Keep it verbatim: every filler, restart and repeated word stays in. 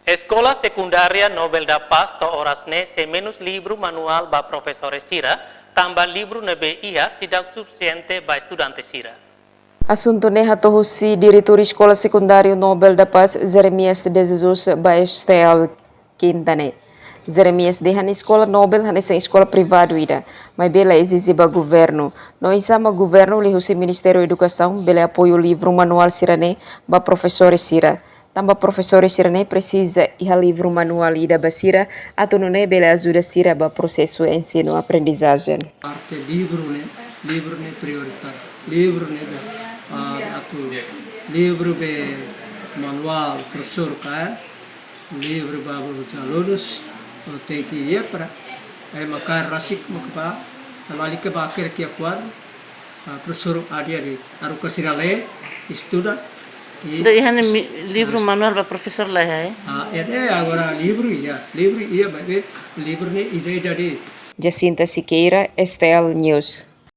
Eskola Sekundária Nobel da Paz to'o oras ne'e sei menus livru manuál ba profesores sira, tanba livru ne'ebé iha seidauk sufisiente ba estudante sira. Asuntu ne'e hato'o husi Diretór Eskola Sekundária Nobel da Paz, Jeremias de Jesus, ba S T L Kinta ne'e. Jeremias dehan eskola Nobel hanesan eskola privadu ida, maibé la ezije ba governu. No oinsá mak governu liuhusi Ministériu Edukasaun bele apoiu livru manuál sira-ne'e ba profesores sira. Tanba profesores sira-ne'e presiza iha livru manuál ida ba sira, atu nune'e bele ajuda sira ba prosesu ensinu-aprendizajen. Parte livru ne'e, livru ne'e prioritáriu. Livru ne'e, ah, atu livru be manuál profesór ka, livru ba os alunus, o tenke iha para, eh, ema kaer rasik mak ba, lalika ba kere kia kuadru, ah, profesór adi adi, haruka sira lee, estuda, i Ida iha ne'e mi-, livru manuál ba profesór la iha, eh? Ah, eh, eh, agora livru iha, livru iha, maibé livru ne'e ida-ida de'it. Jacinta Siqueira, S T L News.